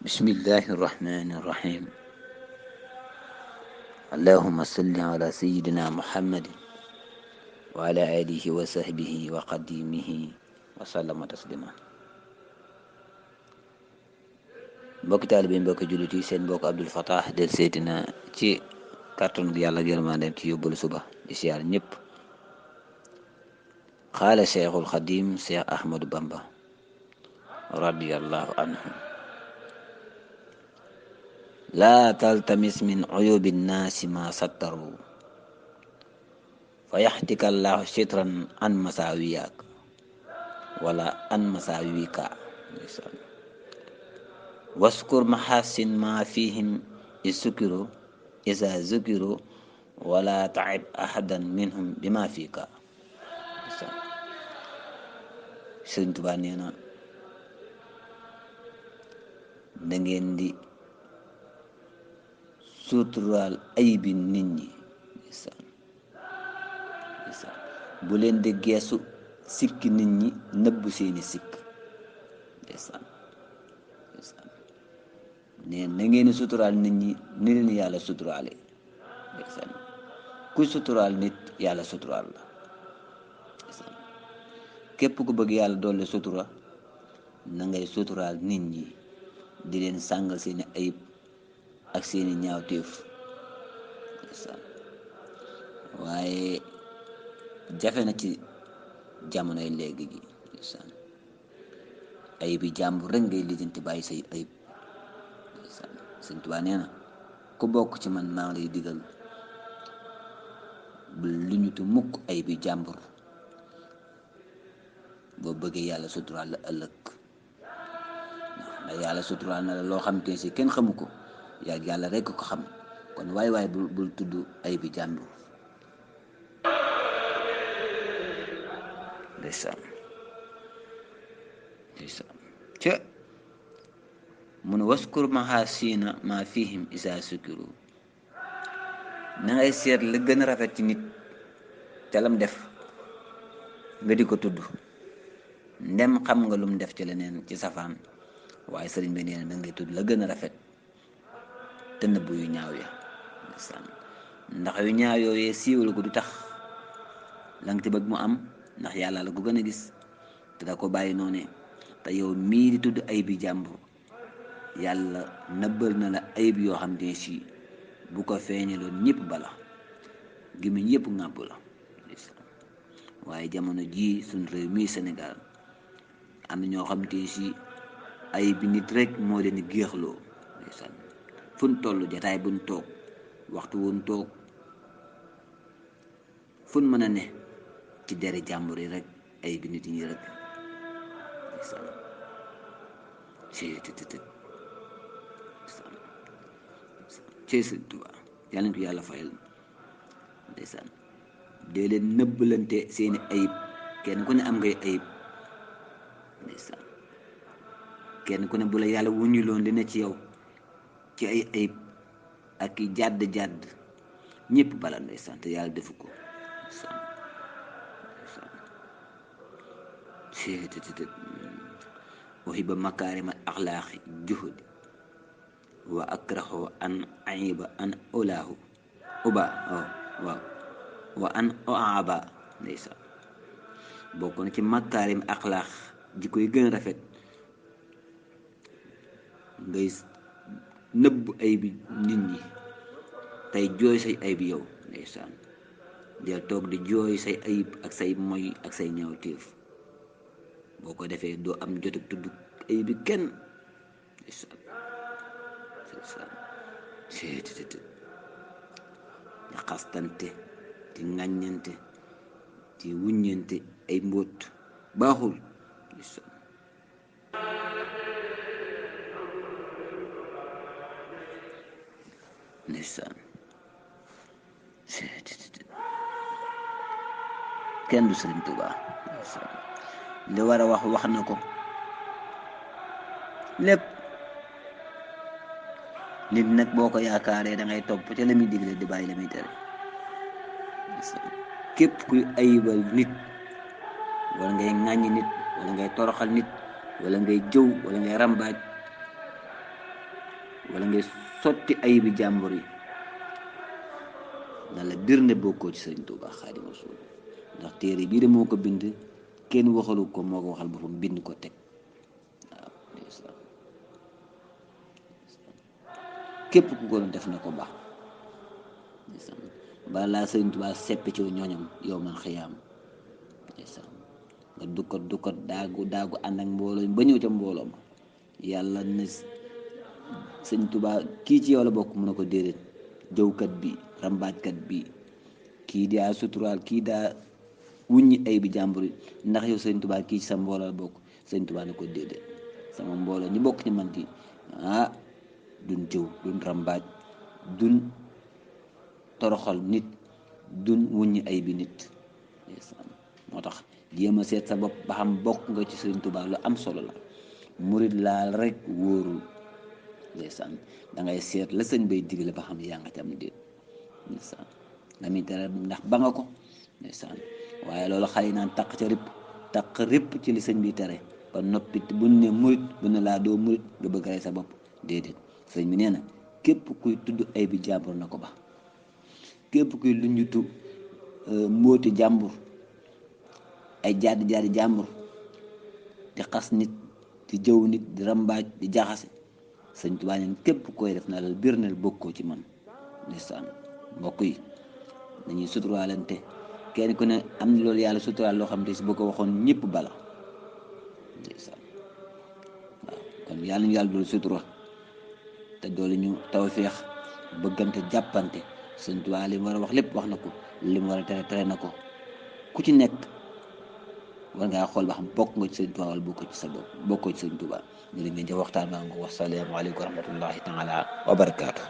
بسم الله الرحمن الرحيم. اللهم صل على سيدنا محمد وعلى آله وصحبه وقديمه وسلم تسليما. mbokki taalibe mbokki jullit yi seen mbokk Abdul Fattah del seetina ci kàttanu yàlla yërmandeem ci yóbbalu suba di siyaar ñëpp. xaala cheikhul xadim cheikh ahmadou bamba radiyallahu anhu: laa taltamis min uyubi nnaasi ma sattaru fa yaxtika allahu sitran an masaawiyaak wala an masaawika. waskur maxasin ma fihim isukiru isa zukiru wala taib ahadan minhum bima fika. Sëriñ Tuubaa nee na da ngeen di suturaal ayibi nit ñi, bu leen di geesu sikki nit ñi, nëbb seeni sikk. ne na ngeen di suturaal nit ñi ni leen yàlla suturaale. kuy suturaal nit yàlla suturaal la. képp ku bëgg yàlla doole sutura na ngay suturaal nit ñi, di leen sàngal seeni ayib ak seeni ñaawteef. waaye jafe na ci jamonoy léegi gi. ayib yi jàmbur rek ngay lijjanti bàyyi say ayib. Sëñ Tuubaa nee na ku bokk ci man maa lay digal bu lu ñu tu mukk ayib yi jàmbur boo bëggee yàlla suturaal la ëllëg. ndax yàlla suturaal na la loo xam te si kenn xamu ko, yàgg yàlla rekk ko xam. kon waay bul tudd ayib yi jàmbur. ndeysaan ca mun waskur mahasina ma fihim isa sukiru. na ngay seet la gën a rafet ci nit ca lam def nga di ko tudd, ndem xam nga lum def ci leneen ci safaan. waaye sëriñ bi nee na da ngay tudd la gën a rafet te nëbbu yu ñaaw ya. ndax yu ñaaw yooyee siiwal ko du tax la nga ci bëgg mu am, ndax yàlla la ko gën a gis te da ko bàyyi noone. te yow mii di tudd ayib yi jàmbur yàlla nëbbal na la ayib yoo xam ne si bu ko feeñaloon ñëpp bala gémmiñ yëpp ŋàbb la. waaye jamono jii suñ réew mii Sénégal am na ñoo xam te si ayib bi nit rek moo leen di géexloo. fun toll jataay buñ toog, waxtu wuñ toog, fun mën a ne ci deri jàmbur yi rek ayib bi nit ñi rek. ci Sëriñ Tuubaa yàlla nañ ko yàlla fayal. ndeysaan dee leen nëbbalante seeni ayib, kenn ku ne am ngay ayib. ndeysaan kenn ku ne bu la yàlla wuññuloon li ne ci yow ci ay ayib ak i jàdd ñëpp bala. ndeysaan te yàlla defu ko. uhiba makaarima axlaaqi juhudi wa akrahu an ayiba an olaahu uba waaw wa an oaba. ndeysaan bokk na ci makaarim axlaaq ji koy gën a rafet ngay nëbb ayib nit ñi tey jooy say ayib yow. ndeysaan del toog di jooy say ayib ak say moy ak say ñaawteef. boo ko defee doo am jot ak tudd ayib bi kenn. di xastante di ŋàññante di wuññante ay mbóot baaxul. ndeysaan kenn du Sëriñ Tuubaa. li war a wax na ko lépp. nit nag boo ko yaakaaree da ngay topp ca la muy digle di bàyyi la muy tere. képp kuy ayibal nit wala ngay ŋàññi nit wala ngay toroxal nit wala ngay jëw wala ngay rambaaj wala ngay sotti ayibi jàmbur yi, na la bir ne bokkoo ci sëriñ Tuubaa Xaadimu Rasuul. ndax téere bii de moo ko bind, kenn waxalu ko, moo ko waxal boppam bind ko teg. waaw ndeysaan, képp ku ko doon def na ko baax. ndeysaan, balaa sëriñ Tuubaa sepp ci ñooñam yow man xiyaam. ndeysaan, nga dukkat daagu ànd ak mbooloo ba ñëw ca mbooloo ma, yàlla ne sëñ Tuubaa kii ci yow la bokk, mun na ko déedéet, jëwkat bi, rambaajkat bi, kii daa suturaal, kii daa wuññi ay bi jàmbur yi, ndax yow sëñ Tuubaa kii ci sa mbooloo la bokk. sëñ Tuubaa ne ko déedéet, sama mbooloo ñi bokk ci man di duñ jëw, duñ rambaaj, duñ toroxal nit, duñ wuññi ay bi nit. moo tax jéem a seet sa bopp ba xam bokk nga ci sëñ Tuubaa lu am solo la. murit laal rek wóorul. ndeysaan, dangay seet la sëñ bay digle ba xam yaa nga ci am déet. ndeysaan, la muy tere ndax ba nga ko. ndeysaan, waaye loolu xale yi naan taq ca ripp, taq ripp ci li sëñ bi tere ba noppi buñ ne murit bu ne laa doo murit nga bëgg rey sa bopp. déedéet, sëñ bi nee na képp kuy tudd ay bi jàmbur na ko ba. képp kuy luñutu mbóoti jàmbur, ay jaadi jàmbur, di xas nit, di jëw nit, di rambaaj, di jaxase, sëñ Tuubaa neen képp koy def na la biir ne bokkoo ci man. ndeysaan, mbokk yi dañuy suturaalante, kenn ku ne am na loolu yàlla suturaal loo xam ne si boo ko waxoon ñëpp bala. ndeysaan, waaw kon yàlla ñu yàlla doolu sutura te doolu ñu tawfeex, bëggante, jàppante. sëñ Tuubaa li mu war a wax lépp wax na ko, li mu war a tere tere na ko. ku ci nekk war ngaa xool ba xam bokk nga ci sëñ Tuubaa wala bokkoo ci sa bopp, bokkoo ci sëñ Tuubaa. ñu leen ngeen jëf waxtaan maa ngi wax. Salaamu aleykum wa rahmatullahi taala wa barakaatu.